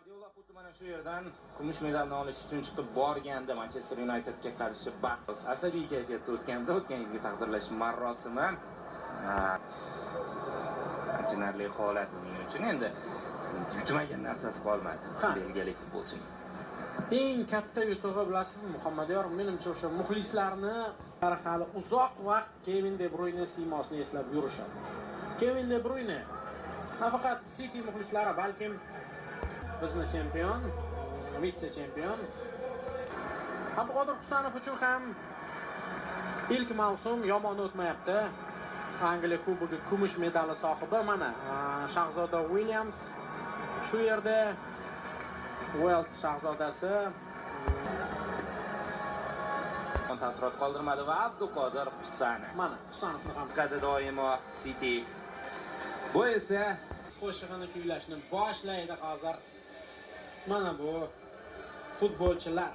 Gvardiola xuddi mana shu yerdan kumush medalni olish uchun chiqib borgandi Manchester Unitedga qarshi bahs. Asabiy kayfiyatda o'tganda o'tgan yilgi taqdirlash marosimi achinarli holat uning uchun. Endi yutmagan narsasi qolmadi belgiyalik futbolchining. Eng katta yutug'i bilasizmi, Muhammadiyor, menimcha o'sha muxlislarni hali uzoq vaqt Kevin De Bruyne siymosini eslab yurishadi. Kevin De Bruyne nafaqat City muxlislari, balkim bizni chempion, vitse chempion Abduqodir Husanov uchun ham ilk mavsum yomon o'tmayapti. Angliya Kubogi kumush medali sohibi mana Shahzoda Williams shu yerda, Uels shahzodasi taassurot qoldirmadi va Abduqodir Husanov. Mana Husanovni ham qadi doimo City. Bu esa qo'shig'ini kuylashni boshlaydi hozir. Mana bu futbolchilar.